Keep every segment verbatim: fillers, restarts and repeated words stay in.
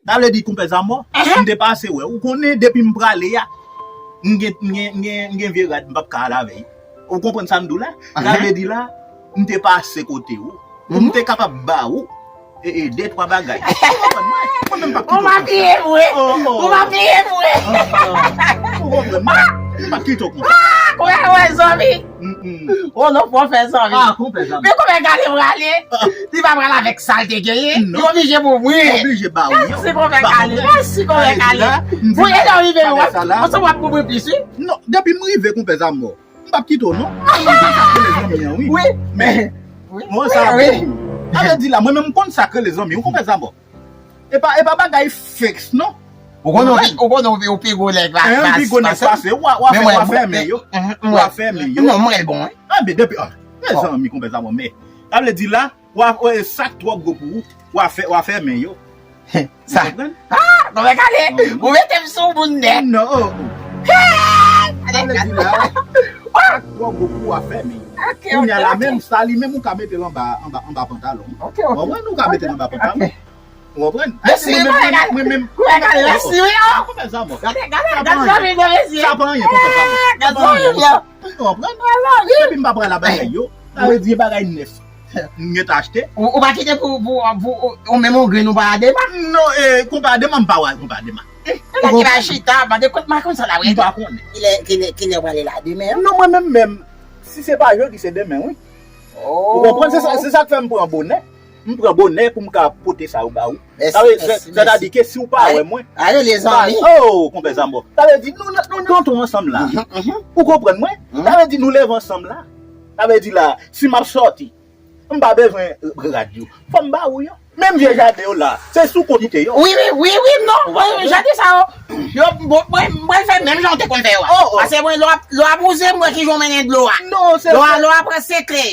Sa vle di, konpè Zamò, m te pase wè. Ou konnen, depi m prale a, m gen, m gen, m gen, m gen vye rad, m p ap ka al avè l. Ou konprann sa m di w la? Sa vle di la, m te pase kote ou. Pou m te kapab ba ou, e, e, de, twa bagay. Ou konprann mwen? Mwen menm m p ap kite w konsa. Ou pa bliye vre. Oh, oh. Ou pa bliye vre. Oh, oh. Ou konprann mwen? M p ap kite w konsa. Ah, konpè, wè, zanmi. Mm, mm. Oh, non, fò fè zanmi. Ah, konpè zanmi. Men konpè Kale prale. Ah. Li pa pral avèk sa l te genyen. Non. Li oblije pou mwen. Li oblije ba ou yo. Mèsi, konpè Kale. Mèsi, konpè Kale. Bon, e lè w rive, w ap, w ap konprann plis, wi. Non, depi m rive, konpè Zamò, m p ap kite w, non. Mwen konn sa k rele zanmi an, wi. Wi. Men, wi, mwen sa wi. Sa vle di la, mwen menm m konn sa k rele zanmi, ou konpè Zamò. E pa, e pa bagay fake, non. Ou konnen ou pi, ou konnen ou pi, ou pi gwo nèg la. Hein, ou pi gwo nèg pase, w a, w a fè, w a fèmen yo. W a fèmen yo. Non, mwen l bon, wi. Ah, men depi, ah, mezanmi, konpè Zamò, men. Sa vle di la, w a, w a, sa k twò gwo pou ou, w a fè, w a fèmen yo. Sa. Ou konprann? Ah, konpè Kale, ou mete m sou moun nèt. Non, oh, oh. Hey! Sa vle di la, sa k twò gwo pou ou, w a fèmen yo. Ok, ok, ok. Kounye a la menm, sa li menm, ou ka mete l anba, anba, anba pantalon. Ok, ok. Ou konprann? Ou ka mete l anba pantalon. Ok. Ou konprann? Mèsi, mwen menm, mwen menm, mwen menm. Konpè Kale, mèsi, wi, oh. Konpè Zamò. Gade, gade, gade zanmi de mesye. Sa pa anyen, konpè Zamò. Sa pa anyen. Ou konprann? Depi m pa pral a bagay yo, sa vle di bagay nèf. M gen t achte. Ou, ou pa kite pou, pou, pou, ou, ou menm ou grenn ou pa a dema? Non, e, konpè Adema, m pa wè konpè Adema. Ou konprann? Ki va chita, mande kot ma konn sa la, wi. M pa konnen. Kilè, kilè, kilè w prale la demen? Non, mwen menm menm, si se pa jodi, se demen, wi. Ou konprann? Se sa, se sa k fè m pran bonè. M pran bonè pou m ka pote sa yo ba ou. Mèsi, mèsi, mèsi. Sètadi ke si w pa wè mwen, ale, lezanmi. Oh, konpè Zamò. Sa vle di, nou, nou, nou, nou tou ansanm la. Ou konprann mwen? Sa vle di, nou leve ansanm la. Sa vle di la, si m ap sòti, m pa bezwen rad yo. Fò m ba ou yo. Menm vye jaden yo la, se sou kont ou te yo. Wi, wi, wi, wi, non. Jaden sa yo, yo, bon, mwen, mwen fè menm jan w te konn fè yo a. Oh, oh. Paske mwen, lè w ap, lè w ap wouze, mwen ki jan w mennen dlo a. Non, se lè w a, lè w ap sekle,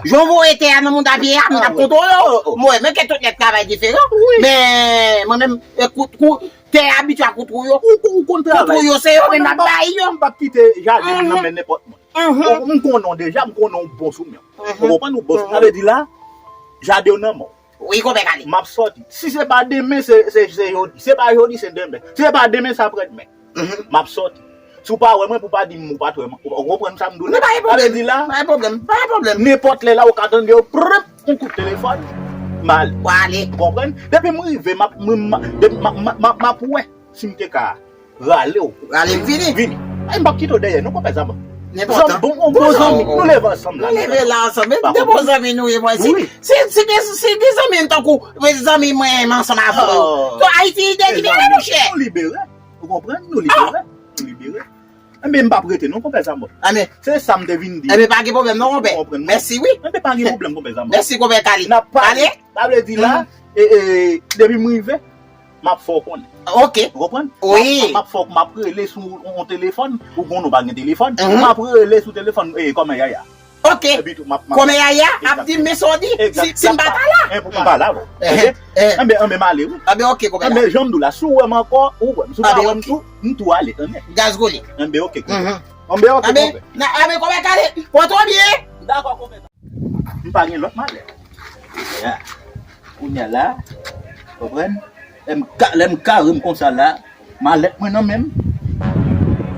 jan w voye tè a nan mouda pye a, moun ap kontwole w. Mwen, men ke tout nèg travay diferan. Wi. Men, mwen menm, e kout, kout, tè a abitye a kout wou yo. Ou, ou konn travay. Kout wou yo, se yo menm ap bay yo. M p ap kite jaden nan men nenpòt moun. Mhm. Ou, m konnen w deja, m konnen w bon sou men. Ou konprann, ou bon sou men. Sa vle di la, jaden w nan men w. Wi, konpè Kale. M ap sòti. Si se pa demen, se, se, se jodi. Se pa jodi, se demen. Se pa demen, se aprèdemen. M ap sòti. Si w pa wè mwen, pou w pa di m ou pa t wè mwen. Ou konprann sa m di w la? Sa vle di la, pa gen pwoblèm. Pa gen pwoblèm. Nenpòt lè la, ou ka tande yo, prip, yon kout telefòn, m ale. W ale. Ou konprann? Depi m rive, m ap, m, m, depi m, m, m, m ap wè si m te ka rale w. Rale m vini. Vini. Ay, m p ap kite w dèyè, non, konpè Zamò. Nenpòt tan. Bon, bon, bon zanmi. Nou leve ansanm la. Nou leve la ansanm. Men de bon zanmi nou ye, mwen. Si, si, si gen, si gen zanmi m tankou, men zanmi mwen, men ansanm avè w. To Ayiti, de libere, monchè. Nou libere. Ou konprann? Nou libere. Nou libere. Enben, m p ap rete, non, konpè Zamò. Enben. Se sa m te vin di. Enben, pa gen pwoblèm, non, konpè. Ou konprann mwen? Mèsi, wi. Enben, pa gen pwoblèm, konpè Zamò. Mèsi, konpè Kale. N ap pale. Sa vle di la, e, e, depi m rive, m ap fè w konnen. Ok. Ou konprann? Wi. M ap, m ap fè w, m ap rele sou yon telefòn, ou konnen w pa gen telefòn. M ap rele sou telefòn, e, kòman Yaya. Ok. Epi tou, m ap, m ap. Kòman Yaya ap di m men sa w di, si, si m pa ta la. Egzakteman. M pa la, bon. Enben, enben, m ale, wi. Enben, ok, kòman Yaya. Enben, jan m di w la, si w wè m ankò, ou wè m. Si w pa wè m tou, m tou ale, tande. Gaz gole. Enben, ok, konpè. Enben, ok, konpè. Enben, kòman Kale? Pran twa byen. Dakò, konpè. M pa gen lòt malè. Ya. Kounye a la, konprann? Lè m ka, lè m kare m konsa la, malèt mwen nan men m.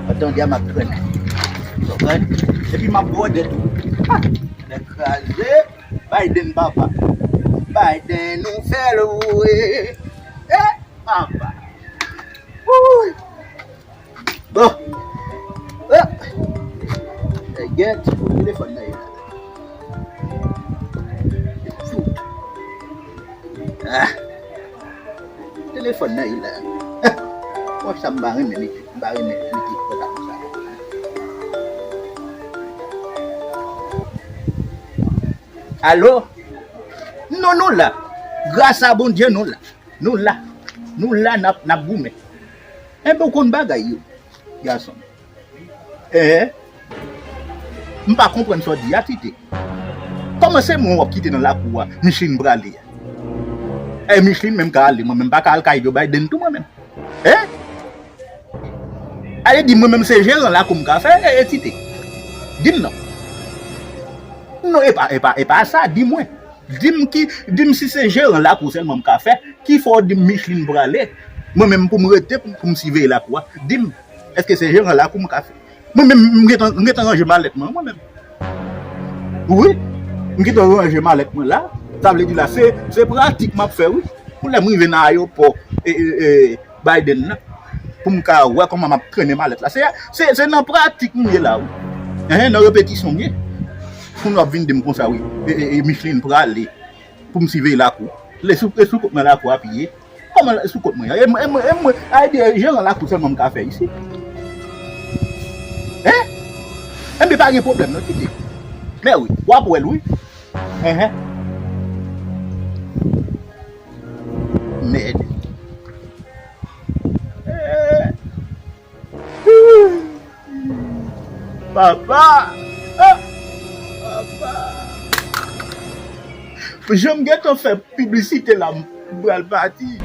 Pandan di a m ap trennen. Konprann? Epi m ap bwòdè tou. Ah! Lè kraze, Biden papa. Biden nou fè l vre. Eh, papa. Wouy! Bon. Ah! Nèg gen ti telefòn nan ye la. Fou. Ah! Telefòn nan ye la. Ah! Bon, sa m pa renmen mete, m pa renmen mete kontak sa. Alo? Non, nou la. Gras a Bondye, nou la. Nou la. Nou la, n ap, n ap goumen. Enben, ou konn bagay yo, gason. Eh, m pa konprann sa w di a, Tite. Kòman se mwen w ap kite nan lakou a, Micheline prale a? Eh, Micheline menm ka ale, mwen menm pa ka al kay Joe Biden tou, mwen menm. Eh? Ale di mwen menm se jeran lakou m ka fè, eh, eh, Tite. Di m non. Non, e pa, e pa, e pa sa, di mwen. Di m ki, di m si se jeran lakou sèlman m ka fè, ki fè w di m Micheline prale, mwen menm pou m rete, pou, pou m siveye lakou a. Di m, èske se jeran lakou m ka fè? Mwen menm, m gentan, m gentan ranje malèt mwen, mwen menm. Wi, m gentan ranje malèt mwen la. Sa vle di la, se, se pratik m ap fè, wi. Pou lè m rive nan ayewopò, e, e, e, Biden nan, pou m ka wè kòman m ap trennen malèt la. Se, se, se nan pratik m ye la, wi. Enhen, nan repetisyon m ye. Pou nou ap vin di m konsa, wi. E, e, e, Micheline prale pou m siveye lakou. Lè sou, e sou kont mwen lakou a piye. Kòman lè sou kont mwen? E mwen, e mwen, e mwen, a di, jeran lakou sèlman m ka fè isit. Hein? Enben, pa gen pwoblèm, non, kite. Men wi, w ap wè l, wi. Enhen. Mèd. Eh. Papa! Ah! Papa! Jan m gentan fè piblisite la, m pral pati.